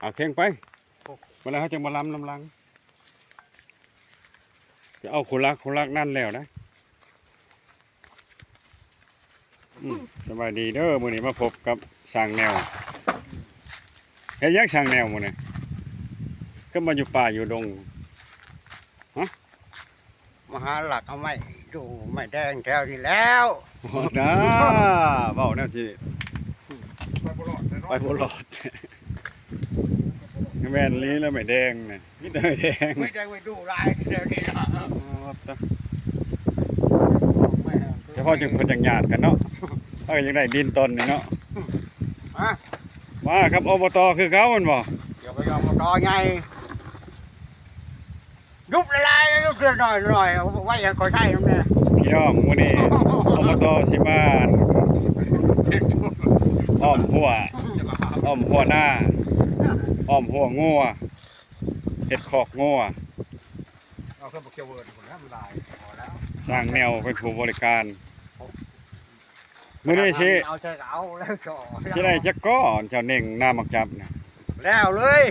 ເອົາເຄັ່ງໄປ ບັດແລ້ວເຮົາຈຶ່ງມາລຳນຳຫຼັງ. ຈະເອົາຄູ່ລັກຄູ່ລັກນັ້ນແລ້ວນະ. ອືມ ສະບາຍດີເດີ ມື້ນີ້ມາພົບກັບຊ່າງແນວ. ເຮັດຫຍັງຊ່າງແນວມື້ນີ້? ຄືມາຢູ່ປ່າຢູ່ດົງ? ຮະ? ມາຫາລັກເອົາໄມ້ດູໄມ້ແດງແຖວນີ້ແລ້ວ. ນາ ເວົ້າແນວທີ່ ໄປບໍ່ລອດແນ່ນອນ ໄປບໍ່ລອດ. ແມ່ນອີ່ຫຼີແລ້ວ ໄມ້ແດງນະ ມີແຕ່ໄມ້ແດງ ໄມ້ແດງໄວ້ດູຫຼາຍແຖວນີ້ເນາະ. ໂອ້ ແຕ່ພໍຈຶ່ງ ເພິ່ນຈັ່ງຍາດກັນເນາະ. ເຮົາກໍຢາກໄດ້ດິນຕອນນີ້ເນາະ. ມາ ມາກັບ ອບຕ ຄືເກົ່າແມ່ນບໍ່? ດຽວໄປ ອບຕ ໃຫຍ່ ຍຸບຫຼາຍໆ ຍຸບເທື່ອໜ້ອຍໆ ເອົາໄວ້ໃຫ້ຂ້ອຍໃຊ້ນຳແດ່. ພີ່ນ້ອງ ມື້ນີ້ ອບຕ ຊິມາອ້ອມຮົ້ວ ອ້ອມຮົ້ວນາ ອ້ອມຮົ້ວງົວ ເຮັດຄອກງົວ. ເອົາເຄື່ອງບັກຂຽວເວີນພຸ້ນແຫຼະ ມັນຫຼາຍ ພໍແລ້ວ. ຊ່າງແນວເປັນຜູ້ບໍລິການ. ມື້ນີ້ຊິ ເອົາໃສ່ກໍເອົາແລ້ວ ຊິໄດ້ຈັກກ້ອນ ເຈົ້າເນັ່ງນາໝາກຈັບນະ? ແລ້ວເລີຍ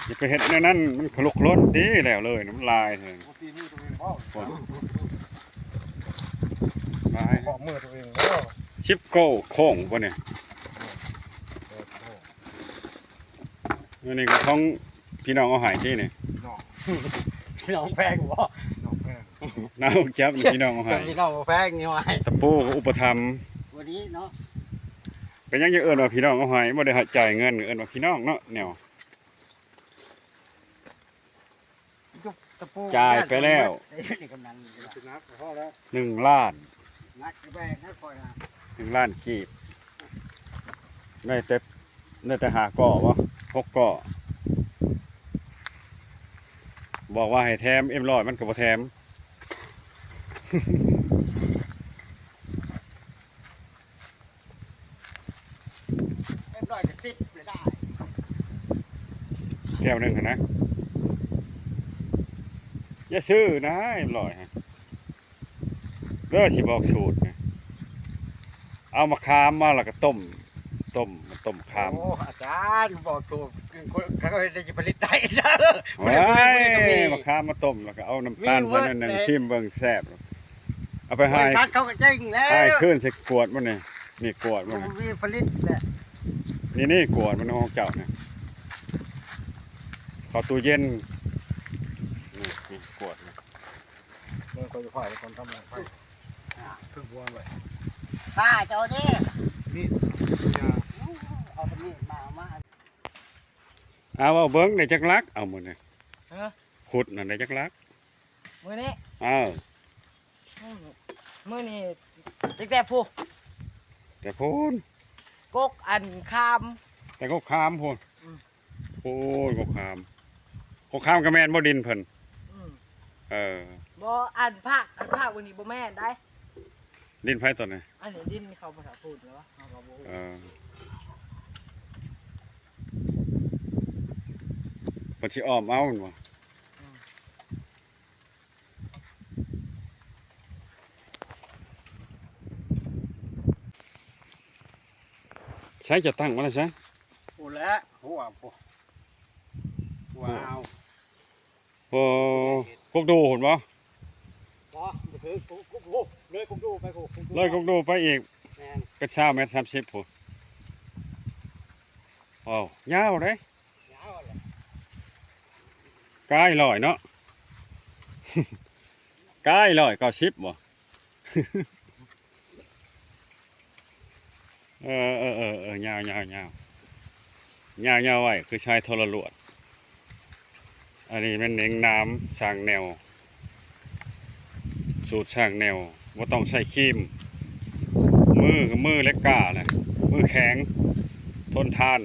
ຢ່າໄປເຮັດແນວນັ້ນ ມັນຂະລຸກຂະລົນຕິ. ແລ້ວເລີຍນະ ມັນຫຼາຍແທ້. ຕີມືຕົວເອງບໍ່? ຫຼາຍ ເຄາະມືຕົວເອງເດີ. ສິບໂກໂຄ້ງບໍ່ນີ້? ອັນນີ້ກໍຂອງພີ່ນ້ອງເອົາໃຫ້ຕິນີ້. ນ້ອງ ນ້ອງແພງບໍ່? ນ້ອງແພງ ນ້ອງຈັບນີ້ພີ່ນ້ອງເອົາໃຫ້. ພີ່ນ້ອງບໍ່ແພງນີ້ວ່າ ຕະປູກໍອຸປະຖຳ ບໍ່ດີເນາະ. ເປັນຫຍັງຈຶ່ງເອີ້ນວ່າພີ່ນ້ອງເອົາໃຫ້? ບໍ່ໄດ້ໃຫ້ຈ່າຍເງິນ ເອີ້ນວ່າພີ່ນ້ອງເນາະ. ແນວ ຕະປູ ຈ່າຍໄປແລ້ວ ນີ້ກຳນັນ ໜຶ່ງລ້ານ ໜຶ່ງລ້ານກີບ ໄດ້ແຕ່ ໄດ້ແຕ່ຫ້າກໍບໍ່ ຫົກກໍ. ບອກວ່າໃຫ້ແຖມເອັມຮ້ອຍ ມັນກໍບໍ່ແຖມ. ເອັມຮ້ອຍກໍສິບເລີຍໄດ້ ແກ້ວໜຶ່ງຫັ້ນນະ. ຢ່າຊື້ນະ ເອັມຮ້ອຍຫັ້ນເດີ ຊິບອກສູດນະ. ເອົາມະຂາມມາແລ້ວກໍຕົ້ມ ຕົ້ມ ມາຕົ້ມຂາມ. ໂອ້ ອາຈານ ບອກໂຕ ເຂົາເຮັດໄດ້ ຈະຜະລິດໄດ້ເດີ. ໂອ້ຍ ມະຂາມມາຕົ້ມ ແລ້ວກໍເອົານ້ຳຕານໃສ່ໜ້ອຍໜຶ່ງ ຊິມເບິ່ງແຊບ. ເອົາໄປໃຫ້ ບໍລິສັດເຂົາກໍເຈັງແລ້ວ ໃຫ້ຄືນໃສ່ຂວດມັນນີ້. ນີ້ຂວດມັນນີ້ ມີຜະລິດແຫຼະ. ນີ້ ນີ້ຂວດມັນຂອງເຈົ້ານີ້ ເຂົ້າຕູ້ເຢັນ. ນີ້ ນີ້ຂວດນີ້. ເບິ່ງ ຂ້ອຍຈະພາໄປກ່ອນ ທຳໄປ ອ່າ ເພິ່ງຫົວໄວ້ ຂ້າເຈົ້າເດ້ ນີ້ ເອົາຕົວນີ້ມາ ເອົາມາ. ເອົາ ເວົ້າເບິ່ງ ໄດ້ຈັກຫຼັກ ເອົາມື້ນີ້? ຮະ? ຂຸດນັ້ນໄດ້ຈັກຫຼັກ? ມື້ນີ້? ເອີ ອືມ ມື້ນີ້ຕັ້ງແຕ່ພຸ້ນ ແຕ່ພຸ້ນ ກົກອັນຂາມ ແຕ່ກົກຂາມພຸ້ນ. ອືມ ໂອ້ຍ ກົກຂາມ ກົກຂາມກໍແມ່ນບໍ່ດິນເພິ່ນ? ອືມ ເອີ ບໍ່ ອັນພາກ ອັນພາກມື້ນີ້ບໍ່ແມ່ນໃດ. ດິນໃຜຕົວນີ້? ອັນນີ້ດິນເຂົາບໍ່ຖ້າປູນແລ້ວ ເຮົາກໍບໍ່ຮູ້. ເອີ ເພິ່ນຊິອ້ອມເອົາແມ່ນບໍ່? ອືມ ໃສຈະຕັ້ງມັນນະຊັ້ນ? ພຸ້ນແຫຼະ ຫົວພຸ້ນ ຫົວເອົາ. ໂອ້ ກົກດູພຸ້ນບໍ່? ບໍ່ ບໍ່ເຖິງ ກົກ ກົກ ໂອ້ ເລີຍກົກດູໄປພຸ້ນ ກົກດູ ເລີຍກົກດູໄປອີກ. ແມ່ນ ເປັນຊາວແມັດ ສາມສິບພຸ້ນ. ໂອ້ ຍາວເດ້ ຍາວແຫຼະ ກາຍຮ້ອຍເນາະ ກາຍຮ້ອຍເກົ້າສິບບໍ່? ເອີ ເອີ ເອີ ເອີ ຍາວ ຍາວ ຍາວ ຍາວ ຍາວໄວ້ຄືຊາຍທໍລະຫຼວດ. ອັນນີ້ແມ່ນເໜັງນາມສ້າງແນວ ສູດສ້າງແນວ ບໍ່ຕ້ອງໃຊ້ຄີມ ມື ມືເຫຼັກກ້າແຫຼະ ມືແຂງ ທົນທານ.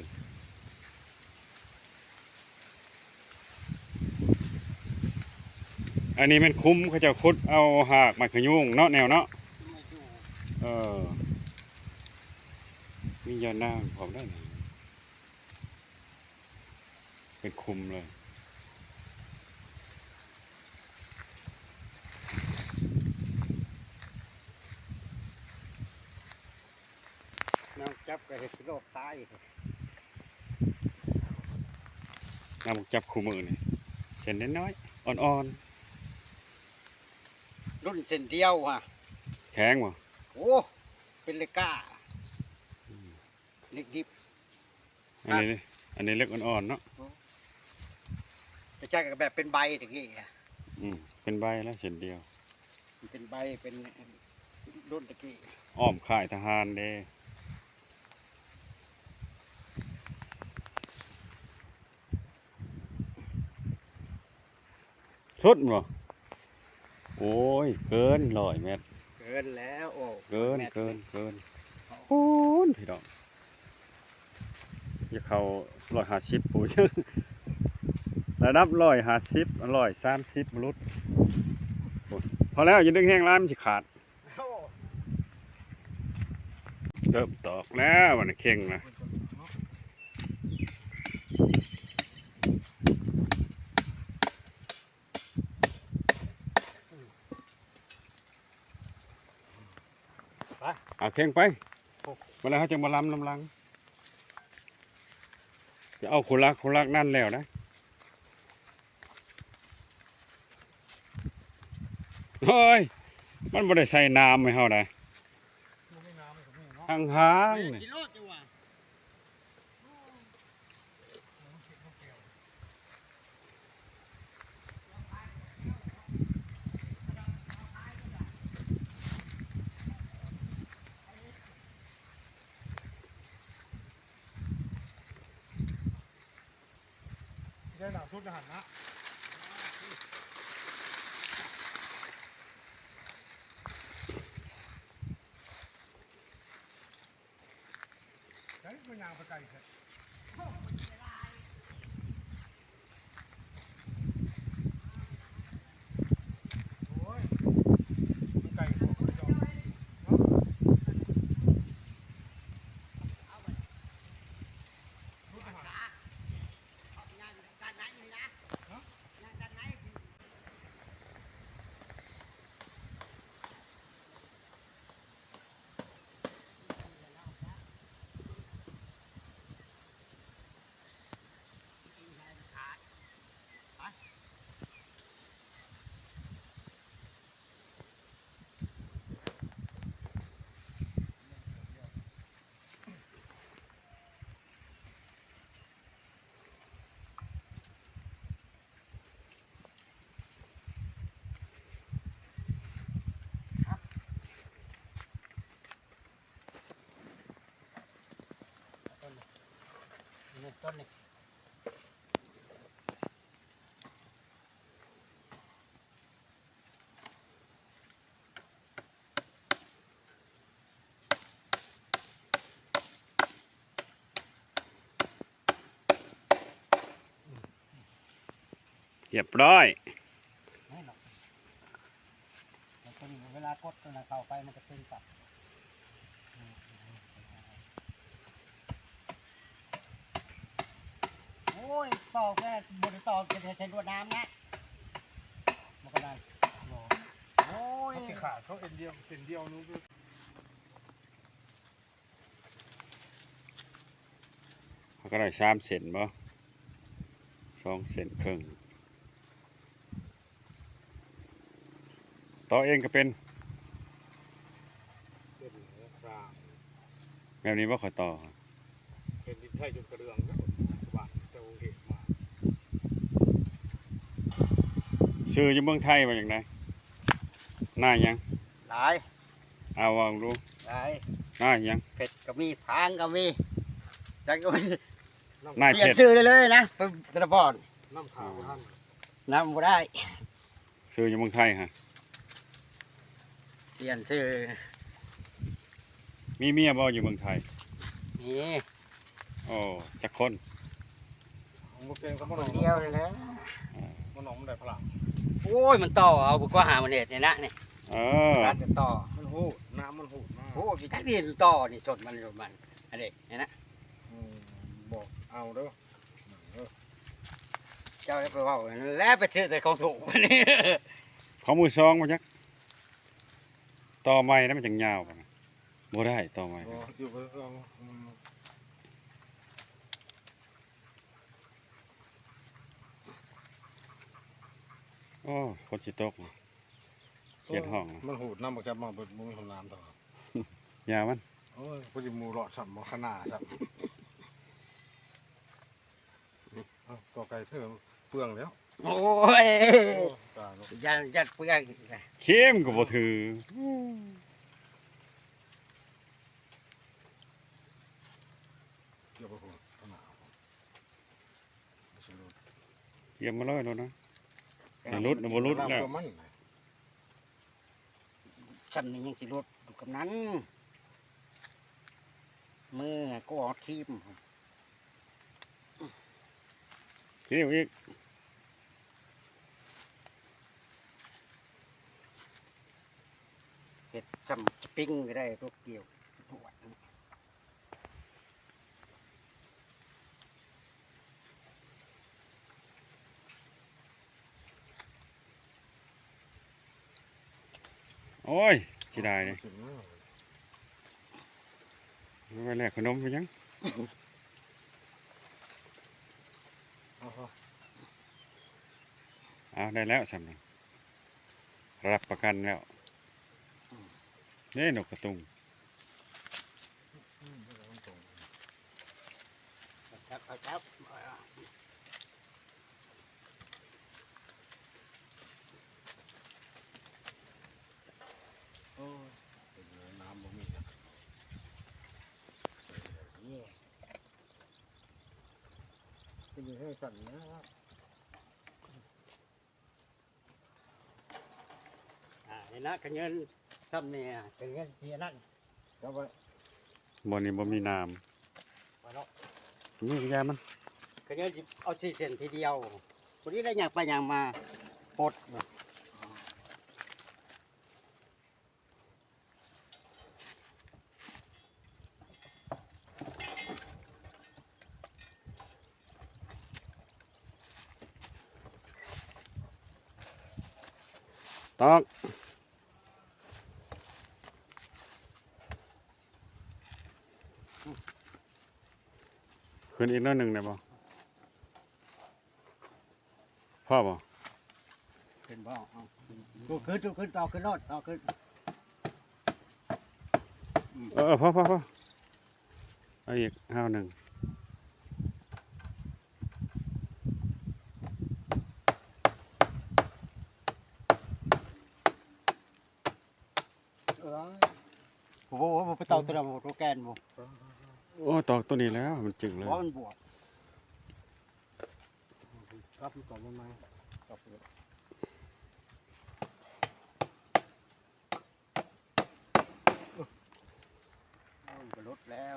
ອັນນີ້ແມ່ນຂຸມ ເຂົາເຈົ້າຂຸດເອົາຮາກໄມ້ຂະຍຸງເນາະ ແນວເນາະ. ເອີ ມີຢານາງພ້ອມໄດ໋ນີ້ ເປັນຂຸມເລີຍ. ນາງຈັບກໍເຮັດໂລກຕາຍ. ນຳຈັບຄູ່ມື້ນີ້ ເສັ້ນນ້ອຍໆ ອ່ອນໆ ລຸ້ນເສັ້ນດຽວຫະ ແຂງບໍ່? ໂອ້ ເປັນເຫຼັກກ້າ ອືມ ເຫຼັກດິບ ອັນນີ້ ອັນນີ້ເຫຼັກອ່ອນໆເນາະ ໂອ້ ໄປຈັກແບບເປັນໃບຕະກີ້ ອືມ ເປັນໃບແລ້ວເສັ້ນດຽວ ເປັນໃບ ເປັນລຸ້ນຕະກີ້ ອ້ອມຄ້າຍທະຫານເດ້. ສຸດບໍ່? ໂອ້ຍ ເກີນຮ້ອຍແມັດ ເກີນແລ້ວ ໂອ້ ເກີນ ເກີນ ເກີນ ພຸ້ນ ພີ່ນ້ອງ ຢາກເຂົ້າຮ້ອຍຫ້າສິບພຸ້ນ ລະດັບຮ້ອຍຫ້າສິບ ຮ້ອຍສາມສິບບໍ່ຫຼຸດ ໂອ້ຍ ພໍແລ້ວ ຢ່າດຶງແຮງຫຼາຍ ມັນຊິຂາດ. ເລີ່ມຕອກແລ້ວ ບັດນີ້ເຄັ່ງນະ ໄປ ເອົາເຄັ່ງໄປ ບັດນີ້ເຮົາຈຶ່ງມາລຳນຳຫຼັງ ຈະເອົາຄູ່ລັກ ຄູ່ລັກນັ້ນແລ້ວນະ. ໂອ້ຍ ມັນບໍ່ໄດ້ໃສ່ນ້ຳໃຫ້ເຮົາໃດ ບໍ່ມີນ້ຳໃຫ້ເຮົາເນາະ ຫ່າງໆນີ້ ໄດ້ຫຼາຍສຸດຫັ້ນນະ ໄດ້ ມັນຍ່າງໄປໄກແທ້ ໂອ້ຍ ມັນໄກໂພດ ເນາະ. ต้นนี้ นี่ต้นนี้ ຮຽບຮ້ອຍ ເວລາກົດຕົວນັ້ນເຂົ້າໄປ ມັນກະຕຶງປັບ. ໂອ້ຍ ຕໍ່ແຕ່ບໍ່ໄດ້ຕໍ່ ເຮັດໃຫ້ເສັ້ນລວດນ້ຳນະ ມັນກະໄດ້. ໂອ້ຍ ມັນຊິຂາດ ເຂົາເອັນດຽວ ເສັ້ນດຽວໜຶ່ງ. ເຮົາກະໄດ້ສາມເສັ້ນບໍ່? ສອງເສັ້ນເຄິ່ງ. ຕໍ່ເອງກະເປັນ ເສັ້ນແບບນີ້ບໍ່? ຂ້ອຍຕໍ່ ເປັນດິນໄທຈົນກະເດືອງແລ້ວ ບ້ານແຕ່ໂຮງຮຽນມາ. ຊື່ຢູ່ເມືອງໄທວ່າຈັ່ງໃດ? ນາຫຍັງ? ຫຼາຍ ເອົາ ເວົ້າດູ. ຫຼາຍ ນາຫຍັງ? ເຜັດກະມີ ຜາງກະມີ ຈັກກະມີ. ນາຍເພັດ ປ່ຽນຊື່ເລີຍນະ ແຕ່ລະບ່ອນ ນຳຂາວບໍ່ທັນ ນຳບໍ່ໄດ້. ຊື່ຢູ່ເມືອງໄທຫະ? ປ່ຽນຊື່. ມີເມຍບໍ່ຢູ່ເມືອງໄທ? ມີ. ໂອ້ ຈັກຄົນ? ບໍ່ເກັ່ງກັບ ຄົນດຽວນີ້ແຫຼະ. ເອີ ມັນນ້ອງມັນໄດ້ພະລະ. ໂອ້ຍ ມັນຕໍ່ເອົາບໍ່ກວ່າຫາມັນເຮັດນີ້ນະນີ້. ເອີ ມັນຈະຕໍ່ ມັນຫູດ ນ້ຳມັນຫູດມາ. ໂອ້ຍ ຈັກດີມັນຕໍ່ນີ້ ຊົນມັນ ຊົນມັນ ອັນນີ້ ນີ້ນະ. ອືມ ບໍ່ເອົາເດີ. ເຈົ້າຢ່າໄປເວົ້າແລ້ວ ໄປຊື້ແຕ່ຂອງຖືກ ຂອງມືສອງບໍ່ຈັກ. ຕໍ່ໃໝ່ນະ ມັນຈັ່ງຍາວປານນັ້ນ. ບໍ່ໄດ້ ຕໍ່ໃໝ່ ບໍ່ ຢູ່ ບໍ່ຕ້ອງ. ອືມ ອືມ ອືມ. ໂອ້ ຝົນຊິຕົກ ຂຽດຮ້ອງ. ໂອ້ຍ ມັນຫູດນຳ ບໍ່ຈັກມາເບິດ ບໍ່ມີຫ້ອງນ້ຳເທົ່າ. ຢ່າມັນ. ໂອ້ຍ ພໍດີໝູ່ເລາະຊ້ຳ ບໍ່ຂະໜາດຊ້ຳ. ເອົ້າ ກໍໄກ່ເທື່ອເປືອງແລ້ວ. ໂອ້ຍ ໂອ້ ຕາຍແລ້ວ ຢ້ານ ຢ້ານເປືອງອີກລະ ເຄມກໍບໍ່ຖື. ເກັບມາເລີຍໂລດນະ ຊິຫຼຸດນະ ບໍ່ຫຼຸດແລ້ວ. ຊ້ຳນີ້ຍັງຊິຫຼຸດຢູ່ກຳນັ້ນ ມືກໍອອກທີມ. ເອີ ອີກ ເຮັດຊ້ຳສະປິງກໍໄດ້ ຕົວກ່ຽວ. ໂອ້ຍ ເສຍດາຍເດ້ ເອົາໄວ້ແລກຂະໜົມໄປຫຍັງ. ເອົາ ເອົາ ໄດ້ແລ້ວຊ່ຳນີ້ ຮັບປະກັນແລ້ວ. ເດ້ ນົກກະຕຸງ. ໂອ້ຍ ນ້ຳບໍ່ມີນະ ເປັນຢູ່ໃນຊັ້ນນະ. ອ່າ ນີ້ນະ ຂະເຍິນຊ້ຳນີ້ ຂະເຍິນທີ່ນັ້ນ ບໍ່ ບ່ອນນີ້ບໍ່ມີນ້ຳ ບໍ່ເນາະ ນີ້ກະຢ່າມັນ ຂະເຍິນຊິເອົາສີ່ເສັ້ນທີດຽວ ພໍດີໄດ້ຍ່າງໄປຍ່າງມາປົດ. ຕອກ ຂຶ້ນອີກໜ້ອຍໜຶ່ງໄດ້ບໍ່? ພໍບໍ່? ຂຶ້ນບໍ່? ເອົາ ໂຕຂຶ້ນ ໂຕຂຶ້ນ ຕໍ່ຂຶ້ນໂລດ ຕໍ່ຂຶ້ນ. ເອີ ພໍ ພໍ ພໍ ເອົາອີກຫ້າວໜຶ່ງ. ໂອ້ໂຫ ບໍ່ໄປຕອກໂຕນັ້ນບໍ່ ໂຕແກ່ນບໍ່? ໂອ້ ຕອກໂຕນີ້ແລ້ວ ມັນຈຶ່ງເລີຍ ບໍ່ ມັນບວກ. ກັບມັນຕໍ່ມັນໃໝ່ ກັບ ໂອ້ຍ ມັນກໍຫຼຸດແລ້ວ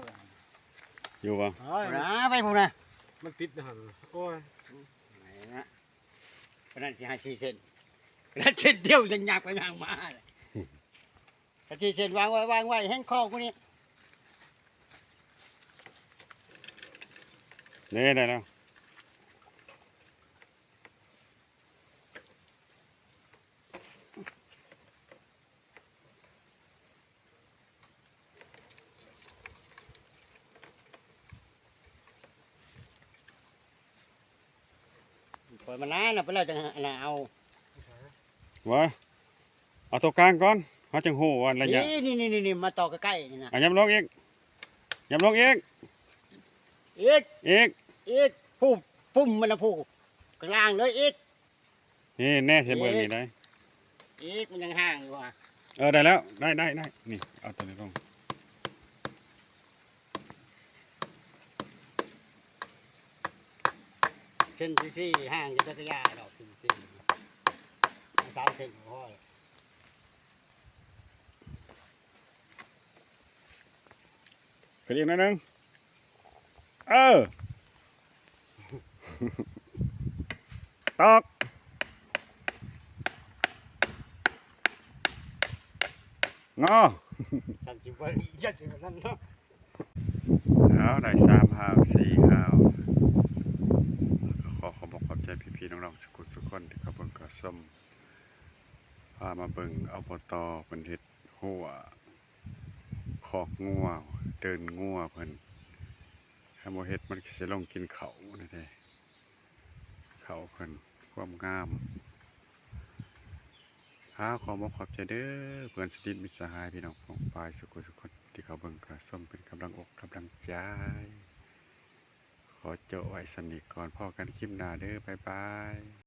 ຢູ່ບໍ່? ເອີ ພຸ້ນນະ ໄປພຸ້ນນະ ມັນຕິດຫັ້ນ. ໂອ້ຍ ໄປນະ ປານນັ້ນຊິໃຫ້ສີ່ເສັ້ນ ປານນັ້ນເສັ້ນດຽວ ຍັງຍ່າງໄປຍ່າງມາ. ກະຊິເສັ້ນວາງໄວ້ ວາງໄວ້ ແຮງຄອງກວ່ານີ້ ນີ້ໄດ້ແລ້ວ. ຂ້ອຍມານານ ເອົາໄປແລ້ວຈັ່ງອັນນ່າເອົາ. ວ່າ ເອົາໂຕກາງກ່ອນ ເຮົາຈັ່ງຮູ້ວ່າໄລຍະ. ນີ້ ນີ້ ນີ້ ມາຕໍ່ໃກ້ໆ ນີ້ນະ. ອ່ະ ຫຍັບລົງອີກ ຫຍັບລົງອີກ ອີກ ອີກ ອີກ ຜູ້ ປຸ່ມມັນນະ ຜູ້ ຂ້າງລ່າງເລີຍອີກ. ນີ້ແນ່ ໃສ່ເບິ່ງນີ້ໄດ໋ ອີກ ມັນຍັງຫ່າງຢູ່ຫວາ. ເອີ ໄດ້ແລ້ວ ໄດ້ ໄດ້ ໄດ້ ນີ້ ເອົາໂຕນີ້ລົງ. ເສັ້ນສີ່ສີ່ ຫ່າງຈັກກະຢາດອກສີ່ສີ່ ເອົາສາມເສັ້ນກໍພໍ. ຂຶ້ນອີກໜ້ອຍໜຶ່ງ ເອີ ຕອກ ງໍ ຊັ້ນຊິບໍ່ ຢ່າຊິແບບນັ້ນເນາະ. ເອົາ ໄດ້ສາມຫ່າວ ສີ່ຫ່າວ ກໍຂໍຂອບອົກຂອບໃຈພີ່ໆນ້ອງໆ ສຸກຄົນທີ່ເຂົ້າເບິ່ງເຂົ້າຊົມ. ພາມາເບິ່ງ ອບຕ ເພິ່ນເຮັດຮົ້ວຄອກງົວ ເດີ່ນງົວເພິ່ນ ຖ້າບໍ່ເຮັດມັນກະຊິລົງກິນເຂົ້ານີ້ເດ້ ເຂົ້າເພິ່ນ ຄວາມງາມ ກ່າວຂອບອົກຂອບໃຈເດີ ເພື່ອນສະໜິດມິດສະຫາຍ ພີ່ນ້ອງປ້ອງປາຍ ສຸກຜູ້ສຸກຄົນທີ່ເຂົ້າເບິ່ງເຂົ້າຊົມ ເປັນກຳລັງອົກກຳລັງໃຈ. ຂໍຈົບໄວ້ສ່ຳນີ້ກ່ອນ ພໍ້ກັນຄລິບໜ້າເດີ ບາຍບາຍ.